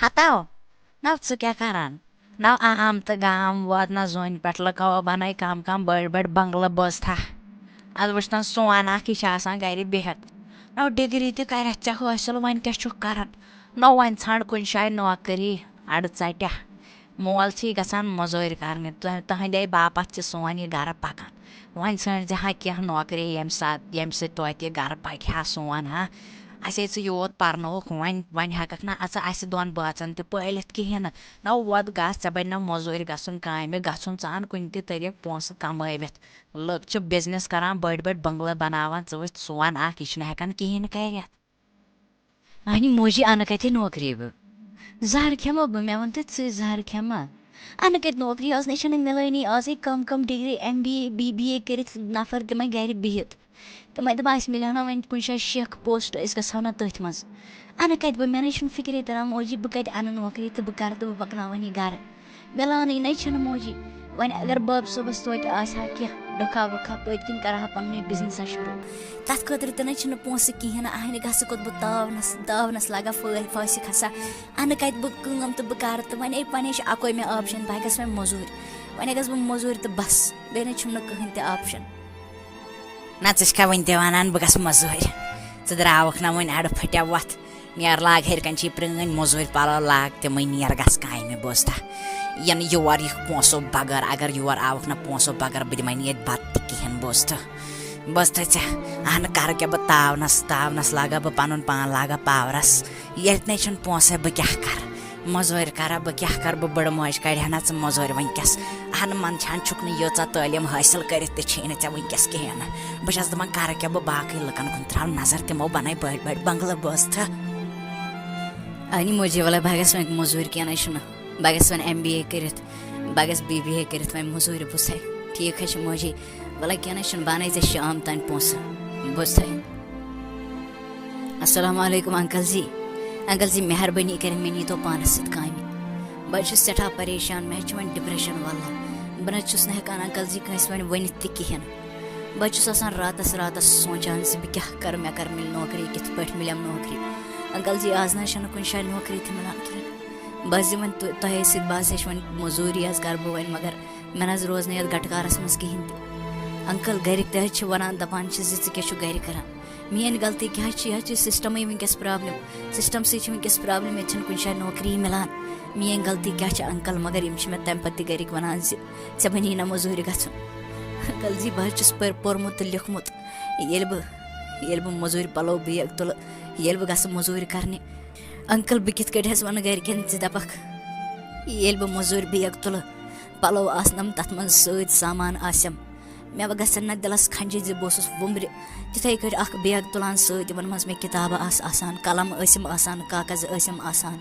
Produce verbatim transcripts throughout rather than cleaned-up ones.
ہتو، نو ژٕ کیٛاہ کران؟ نو عام تہٕ گام ووت نہ زوٗنہِ پٮ۪ٹھ، لُکو بنٲے کم کم بٔڑۍ بٔڑۍ بنگلہٕ بوزتھا۔ ادٕ وٕچھتن سون اکھ، یہِ چھُ آسان گرِ بِہِتھ۔ نو ڈگری تہِ کرٮ۪تھ ژےٚ حٲصِل، وۄنۍ کیٛاہ چھُکھ کران؟ نو وۄنۍ ژھانڈ کُنہِ جایہِ نوکری، اڈٕ ژٹیا۔ مول چھُے گژھان مٔزوٗرۍ کرنہِ، تُہ-، تُہنٛدے باپتھ چھِ سون یہِ گرٕ پکان۔ وۄنۍ ژھٲنٛڈ زِ ہا کینٛہہ نوکری، ییٚمہِ ساتہٕ، ییٚمہِ سۭتۍ توتہِ یہِ گرٕ پکہِ ہا سون ہا۔ اسے ژٕ یوٗت پرنووُکھ، وۄنۍ، وۄنۍ ہٮ۪ککھ نہ ژٕ اسہِ دۄن بٲژن تہِ پٲلِتھ کِہیٖنۍ نہٕ۔ نہ وۄد گژھ، ژےٚ بنہِ نہ مٔزوٗرۍ گژھُن، کامہِ گژھُن، ژٕ ان کُنہِ تہِ طریٖقہٕ پونٛسہٕ کمٲوِتھ۔ لُکھ چھِ business کران، بٔڑۍ بٔڑۍ بنگلہٕ بناوان، ژٕ وٕچھ سون اکھ، یہِ چھُنہٕ ہٮ۪کان کِہیٖنۍ کٔرِتھ۔ اہنہِ موجی، انہٕ کتہِ نوکری بہٕ؟ زہر کھٮ۪مہ بہٕ؟ مےٚ وَن تہٕ ژٕے، زہر کھٮ۪مہ؟ انہٕ کتہِ نوکری؟ آز نے چھنہٕ مِلٲنی، آزے کم کم degree, M B A, B B A کٔرِتھ نفر تِمے گرِ بِہِتھ۔ تِمے دپان، اسہِ مِلیو نہ وۄنۍ کُنہِ جایہِ شیخ پوسٹ، أسۍ گژھو نہ تٔتھۍ منٛز۔ انہٕ کتہِ بہٕ؟ مےٚ نے چھُنہٕ فکرے تران موجی، بہٕ کتہِ انہٕ نوکری تہٕ بہٕ کرٕ تہٕ بہٕ پکناوَن یہِ گرٕ۔ مِلانٕے نَے چھَنہٕ موجی۔ وۄنۍ اگر باب صٲبَس توتہِ آسہِ ہا کینٛہہ ڈۄکھا وۄکھا، پٔتۍ کِنۍ کَرٕ ہا پَنُن یہِ business شروٗع۔ تَتھ خٲطرٕ تہِ نَے چھِنہٕ پونٛسہٕ کِہیٖنۍ نہٕ۔ اَہنہِ گژھٕ کوٚت بہٕ تاونَس، داونَس لَگا فٲ-، پھٲسہِ کھسا۔ اَنہٕ کَتہِ بہٕ کٲم تہٕ بہٕ کَرٕ تہٕ وۄنۍ اے، وۄنۍ اے چھِ اَکوے مےٚ option، بہٕ ہا گژھٕ وۄنۍ مٔزوٗرۍ۔ وۄنۍ اگر بہٕ مٔزوٗرۍ تہٕ بَس، بیٚیہِ نَے چھُم نہٕ کٕہٕنۍ تہِ option۔ نہ، ژٕ چھکھا وٕنہِ تہِ وَنان بہٕ گژھٕ مٔزوٗرۍ؟ ژٕ درٛاوکھ نہ وٕنہِ اَڑٕ پھٕٹیا وۄتھ۔ نیر لاگ ہیٚرِ کنہِ چھِ یہِ پرٲنۍ مٔزوٗرۍ پلو لاگ، تِمے نیر گژھ کامہِ بوزتھا۔ ینہٕ یور یِکھ پونٛسو بغٲر، اگر یور آوکھ نہ پونٛسو بغٲر، بہٕ دِمے نہٕ ییٚتہِ بتہٕ تہِ کِہیٖنۍ بوزتھا۔ بوزتھا ژےٚ؟ اہنہٕ کرٕ کیٛاہ بہٕ تاونس، تاونس لاگا بہٕ پنُن پان لاگا پاورس۔ ییٚتہِ نے چھُنہٕ پونٛسے، بہٕ کیٛاہ کرٕ؟ مٔزوٗرۍ کرا بہٕ کیٛاہ کرٕ؟ بہٕ بٔڑ موج کڑِ ہا نہ ژٕ مٔزوٗرۍ وٕنکیٚس۔ اہنہٕ منٛدچھان چھُکھ نہٕ ییٖژاہ تعلیٖم حٲصِل کٔرِتھ تہِ چھے نہٕ ژےٚ وٕنکیٚس کِہیٖنۍ نہٕ۔ بہٕ چھَس دَپان، کَرٕ کیٛاہ بہٕ؟ باقٕے لُکَن کُن ترٛاو نظر، تِمو بَنٲے بٔڑۍ بٔڑۍ بنٛگلہٕ بوزتھٕ۔ اَنہِ موجی، وَلَے بہٕ گژھٕ وۄنۍ مٔزوٗرۍ، کینٛہہ نَے چھُنہٕ۔ بہٕ گژھٕ وۄنۍ ایم بی اے کٔرِتھ، بہٕ گژھٕ بی بی اے کٔرِتھ وۄنۍ مٔزوٗرۍ، بوٗزتھَے؟ ٹھیٖک حظ چھُ موجی، وَلَے کینٛہہ نَے چھُنہٕ، بہٕ اَنَے ژےٚ شام تام پونٛسہٕ، بوٗزتھَے؟ السلام علیکم انکل جی۔ انکل جی، مہربٲنی کٔرِتھ مےٚ نیٖتو پانَس سۭتۍ کامہِ۔ بہٕ حظ چھُس سٮ۪ٹھاہ پریشان، مےٚ حظ چھُ وۄنۍ depression، واللہ۔ بہٕ نہ حظ چھُس نہٕ ہٮ۪کان انکل جی کٲنٛسہِ وۄنۍ ؤنِتھ تہِ کِہیٖنۍ۔ بہٕ حظ چھُس آسان راتَس راتَس سونٛچان زِ بہٕ کیٛاہ کَرٕ، مےٚ کَر مِلہِ نوکری، کِتھ پٲٹھۍ مِلٮ۪م نوکری۔ انکل جی، آز نہ حظ چھَنہٕ کُنہِ جایہِ نوکری تہِ مِلان کِہیٖنۍ۔ بہٕ حظ یِمَن تُ-، تۄہے سۭتۍ، بہٕ حظ ہیٚچھِ وۄنۍ مٔزوٗرۍ حظ کَرٕ بہٕ وۄنۍ، مگر مےٚ نہ حظ روز نہٕ یَتھ گَٹہٕ کارَس منٛز کِہیٖنۍ تہِ۔ انکل گَرِکۍ تہِ حظ چھِ وَنان، دَپان چھِ زِ ژٕ کیٛاہ چھُکھ گَرِ کَران؟ میٲنۍ غلطی کیٛاہ چھِ؟ یہِ حظ چھِ systemٕے وٕنکیٚس problem۔ System سٕے چھِ وٕنکیٚس problem، ییٚتہِ چھَنہٕ کُنہِ جایہِ نوکری مِلان۔ میٲنۍ غلطی کیٛاہ چھِ انکل؟ مگر یِم چھِ مےٚ تَمہِ پَتہٕ تہِ گَرِکۍ وَنان زِ ژےٚ بَنی نہ مٔزوٗرِ گژھُن۔ انکل جی، بہٕ حظ چھُس پٔر-، پوٚرمُت تہٕ لیوٚکھمُت۔ ییٚلہِ بہٕ، ییٚلہِ بہٕ مٔزوٗرِ پَلو bag تُلہٕ، ییٚلہِ بہٕ گژھٕ مٔزوٗرِ کَرنہِ، انکل، بہٕ کِتھ کٔٹھۍ حظ وَنہٕ گَرِکٮ۪ن زِ دَپَکھ، ییٚلہِ بہٕ مٔزوٗرِ bag تُلہٕ، پَلو آسنَم تَتھ منٛز سۭتۍ، سامان آسٮ۪م، مےٚ گژھن نہ دِلس کھنجہِ زِ بہٕ اوسُس وُمبرِ تِتھے کٲٹھۍ اکھ bag تُلان سۭتۍ، یِمن منٛز مےٚ کِتابہٕ آسہٕ آسان، قلم ٲسِم آسان، کاغذ ٲسِم آسان،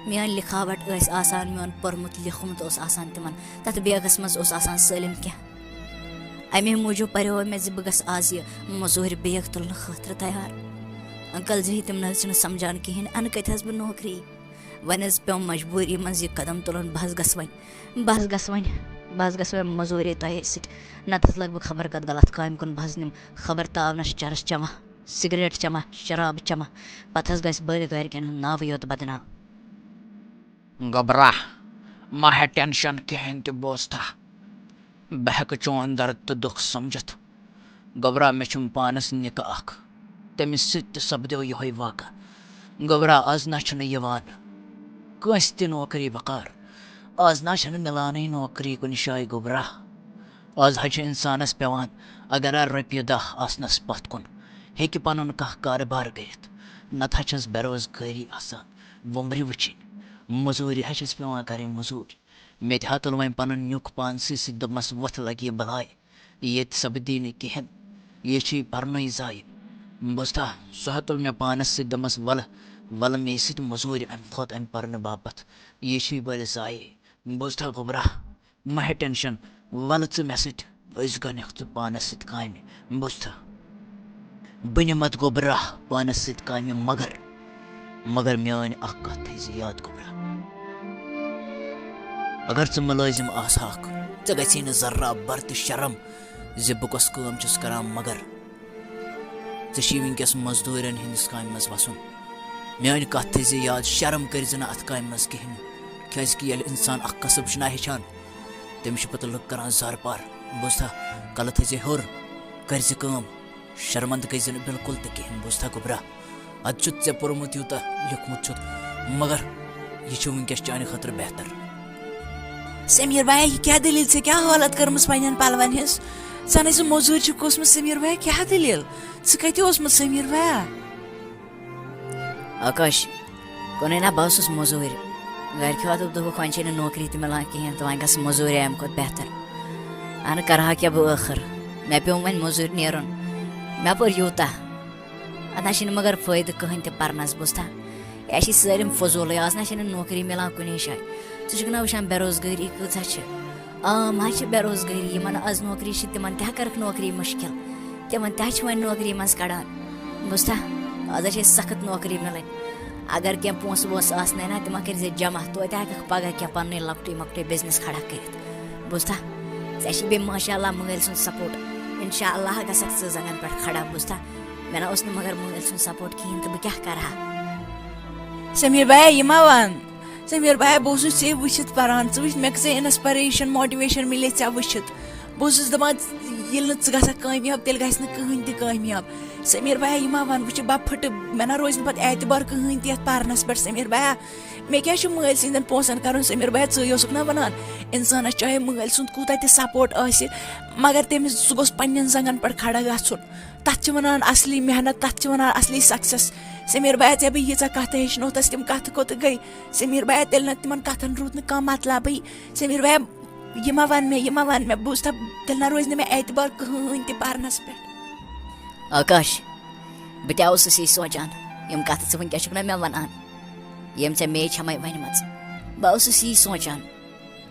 میٲنۍ لِکھاوٹ ٲسۍ آسان، میون پوٚرمُت لیوٚکھمُت اوس آسان تِمن۔ تتھ bagس منٛز اوس آسان سٲلِم کینٛہہ۔ امے موٗجوٗب پریو مےٚ زِ بہٕ گژھٕ آز یہِ مٔزوٗرِ bag تُلنہٕ خٲطرٕ تیار۔ انکل جی، تِم نہ حظ چھِنہٕ سمجھان کِہینۍ، انہٕ کتہِ حظ بہٕ نوکری؟ وۄنۍ حظ پیوٚم مجبوٗری منٛز یہِ قدم تُلُن، بہٕ حظ گژھٕ وۄنۍ، بہٕ حظ گژھٕ وۄنۍ، بہٕ حظ گژھٕ وۄنۍ مٔزوٗرے تۄہے سۭتۍ، نتہٕ حظ لگہٕ بہٕ خبر کتھ غلط کامہِ کُن، بہٕ حظ نِمہٕ خبر تاونس چرس چٮ۪وان، سگریٹ چٮ۪وان، شراب چٮ۪وان، پتہٕ حظ گژھِ بٔلۍ گرِکٮ۪ن ہُنٛد ناوٕے یوت بدنام۔ گوٚبرا، مہ ہےٚ tension کِہیٖنۍ تہِ، بوزتھا؟ بہٕ ہٮ۪کہٕ چون درد تہٕ دُکھ سمجھِتھ۔ گوٚبرا، مےٚ چھُم پانس نِکہٕ اکھ، تٔمِس سۭتۍ تہِ سپدیو یِہوٚے واقعہ۔ گوٚبرا، از نہ چھُنہٕ یِوان کٲنٛسہِ تہِ نوکری وقار، از نہ چھُنہٕ مِلانٕے نوکری کُنہِ جایہِ۔ گوٚبرا، از حظ چھُ انسانس پٮ۪وان، اگر آ رۄپیہِ دَہ آسنس پتھ کُن، ہیٚکہِ پنُن کانٛہہ کارٕبار کٔرِتھ، نتہٕ حظ چھس بے روزگٲری آسان، وُمبرِ وٕچھِنۍ، مٔزوٗرِ حظ چھس پٮ۪وان کرٕنۍ، مٔزوٗرۍ۔ مےٚ تہِ ہا تُل وۄنۍ پَنُن نیُک پانسٕے سۭتۍ، دوٚپمَس، وۄتھ، لَگہِ یہِ بَلاے، ییٚتہِ سَپدی نہٕ کِہیٖنۍ، یہِ چھُے پَرنُے ضایع۔ بوٗزتھا؟ سُہ ہا تُل مےٚ پانَس سۭتۍ، دوٚپمَس، وَلہٕ، وَلہٕ مے سۭتۍ مٔزوٗرِ اَمہِ کھۄتہٕ اَمہِ پَرنہٕ باپَتھ، یہِ چھُے بٔلۍ ضایع۔ بوٗزتھا گوٚبرا؟ مہ ہےٚ tension، وَلہٕ ژٕ مےٚ سۭتۍ، أسۍ گۄڈٕنٮ۪تھ ژٕ پانَس سۭتۍ کامہِ، بوٗزتھا؟ بہٕ نِمَتھ گوٚبرا پانَس سۭتۍ کامہِ، مگر، مگر میٲنۍ اَکھ کَتھ تھٲیزِ یاد گوٚبرا۔ اگر ژٕ مُلٲزِم آسہٕ ہاکھ، ژےٚ گژھی نہٕ ذرا بر تہِ شرم زِ بہٕ کۄس کٲم چھُس کران، مگر ژےٚ چھُے وٕنکیٚس مزدوٗرٮ۪ن ہٕنٛدِس کامہِ منٛز وَسُن۔ میٲنۍ کتھ تھٲیزِ یاد، شرم کٔرزِ نہٕ اتھ کامہِ منٛز کِہیٖنۍ، کیازِ کہِ ییٚلہِ انسان اکھ کسب چھُنہ ہیٚچھان، تٔمِس چھِ پتہٕ لُکھ کران زارٕ پار۔ بوٗزتھا؟ کلہٕ تھٲیزِ ہیوٚر، کٔرزِ کٲم، شرمندٕ گٔژھزِ نہٕ بالکل تہِ کِہیٖنۍ۔ بوٗزتھا کُبرا؟ اتھ چھُتھ ژےٚ پوٚرمُت، یوٗتاہ لیوٚکھمُت چھُتھ، مگر یہِ چھُ وٕنکیٚس چانہِ خٲطرٕ بہتر۔ سمیر بھیا، یہِ کیٛاہ دٔلیٖل؟ ژےٚ کیٛاہ حالت کٔرمٕژ پننٮ۪ن پلون ہٕنٛز؟ ژےٚ نَے سُہ موٚزوٗرۍ چھُکھ اوسمُت۔ سمیر بھیا، کیٛاہ دٔلیٖل؟ ژٕ کَتہِ اوسمُت سمیر بھیا؟ آکاش، کُنے نا، بہٕ اوسُس موٚزوٗرۍ۔ گرِکیو دوٚپ، دوٚپُکھ، وۄنۍ چھے نہٕ نوکری تہِ مِلان کِہیٖنۍ، تہٕ وۄنۍ گژھ موٚزوٗرۍ، اَمہِ کھۄتہٕ بہتر۔ اَنہٕ کَرٕ ہا کیٛاہ بہٕ ٲخٕر؟ مےٚ پیوٚو وۄنۍ موٚزوٗرۍ نیرُن۔ مےٚ پوٚر یوٗتاہ۔ اَتھ نہ چھِنہٕ مگر فٲیدٕ کٕہٕنۍ تہِ پَرنَس، بوٗزتھا؟ یہِ چھِ سٲلِم فضوٗلٕے، آز نہ چھِنہٕ نوکری مِلان کُنے جایہِ۔ ژٕ چھُکھ نہ وٕچھان بے روزگٲری کۭژاہ چھِ؟ عام حظ چھِ بے روزگٲری، یِمَن آز نوکری چھِ، تِمَن تہِ ہا کٔرٕکھ نوکری مُشکِل، تِمَن تہِ ہا چھِ وۄنۍ نوکری منٛز کَڑان۔ بوٗزتھا؟ آز حظ چھِ سَخٕت نوکری مِلٕنۍ۔ اگر کینٛہہ پونٛسہٕ وونٛسہٕ آسنَے نہ، تِم ہا کٔرۍ زِ جمع، توتہِ ہٮ۪کَکھ پَگاہ کینٛہہ پَننُے لۄکٹُے مۄکٹُے بِزنِس کھڑا کٔرِتھ۔ بوٗزتھا؟ ژےٚ چھِ بیٚیہِ ماشاء اللہ مٲلۍ سُنٛد سپورٹ۔ اِنشاء اللہ گژھکھ ژٕ زنٛگَن پٮ۪ٹھ کھڑا، بوٗزتھا؟ مےٚ نہ اوس نہٕ مگر مٲلۍ سُنٛد سپورٹ کِہیٖنۍ، تہٕ بہٕ کیٛاہ کَرٕ ہا؟ سمیر بھیا، یہِ ما وَن۔ سمیر بھیا، بہٕ اوسُس ژےٚ وٕچھِتھ پَران، ژٕ وٕچھ مےٚ کۭژاہ اِنسپریشن، موٹیویشن مِلے ژےٚ وٕچھِتھ۔ بہٕ اوسُس دَپان، ییٚلہِ نہٕ ژٕ گژھکھ کامیاب، تیٚلہِ گژھِ نہٕ کٕہٕنۍ تہِ کامیاب۔ سمیر بھیا، یہِ ما وَن، وٕچھ، بہٕ پھٕٹہٕ، مےٚ نہ روزِ نہٕ پَتہٕ اعتبار کٕہٕنۍ تہِ یَتھ پَرنَس پٮ۪ٹھ۔ سمیر بھیا، مےٚ کیٛاہ چھُ مٲلۍ سٕنٛدٮ۪ن پونٛسَن کَرُن؟ سمیر بھیا، ژٕے اوسُکھ نہ وَنان، اِنسانَس چاہے مٲلۍ سُنٛد کوٗتاہ تہِ سپورٹ آسہِ، مگر تٔمِس، سُہ گوٚژھ پنٛنٮ۪ن زنٛگَن پٮ۪ٹھ کھڑا گژھُن۔ تَتھ چھِ وَنان اَصلی محنت، تَتھ چھِ وَنان اَصلی سَکسَس۔ سمیر بھیا، ژےٚ بہٕ ییٖژاہ کَتھٕ ہیٚچھنٲوتھَس، تِم کَتھٕ کوٚت گٔے؟ سمیر بھیا، تیٚلہِ نہ تِمَن کَتھَن روٗد نہٕ کانٛہہ مطلبٕے۔ سمیر بھیا، یہِ ما وَن مےٚ، یہِ ما وَن مےٚ، بوٗزتھا، تیٚلہِ نہ روزِ نہٕ مےٚ اعتبار کٕہٕنۍ تہِ پَرنَس پٮ۪ٹھ۔ آکاش، بہٕ تہِ اوسُس یی سونٛچان، یِم کَتھٕ ژٕ وٕنکیٚس چھُکھ نہ مےٚ وَنان، یِم ژےٚ مے چھَمَے ؤنمٕژ۔ بہٕ اوسُس یی سونٛچان،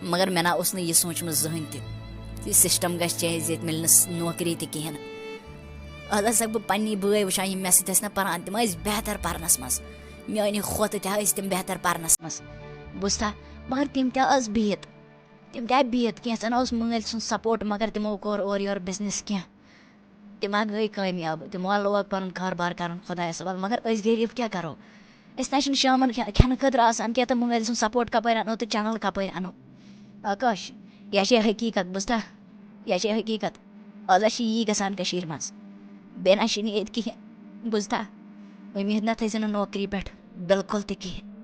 مگر مےٚ نہ اوس نہٕ یہِ سونٛچمُت زٕہٕنۍ تہِ، یہِ سِسٹَم گژھِ چینج، ییٚتہِ مِلہِ نہٕ س-، نوکری تہِ کِہیٖنۍ۔ آز آسَکھ بہٕ پنٛنی بٲے وٕچھان، یِم مےٚ سۭتۍ ٲسۍ نہ پَران، تِم ٲسۍ بہتر پَرنَس منٛز، میٛانہِ کھۄتہٕ تہِ ٲسۍ تِم بہتر پَرنَس منٛز، بوٗزتھا؟ مگر تِم تہِ آز بِہِتھ، تِم تہِ آے بِہِتھ، کینٛژَن اوس مٲلۍ سُنٛد سپورٹ، مگر تِمو کوٚر اورٕ یورٕ بِزنِس کینٛہہ۔ تِم ہا گٔے کامیاب، تِمو ہا لوگ پَنُن کاربار کَرُن خۄدایَس حوالہٕ، مگر أسۍ غریٖب کیٛاہ کَرو؟ أسۍ نہ چھِنہٕ شامَن کھے-، کھٮ۪نہٕ خٲطرٕ آسان کینٛہہ، تہٕ مٲلۍ سُنٛد سپورٹ کَپٲرۍ اَنو تہٕ چَنَل کَپٲرۍ اَنو؟ آکاش، یہِ چھے حقیٖقت، بوٗزتھا؟ یہِ چھے حقیٖقت۔ آز ہا چھِ یی گژھان کٔشیٖرِ منٛز۔ بیٚیہِ نہ چھِنہٕ ییٚتہِ کِہیٖنۍ، بوٗزتھا؟ اُمید نہ تھٲیزِ نہٕ نوکری پٮ۪ٹھ بِلکُل تہِ کِہیٖنۍ۔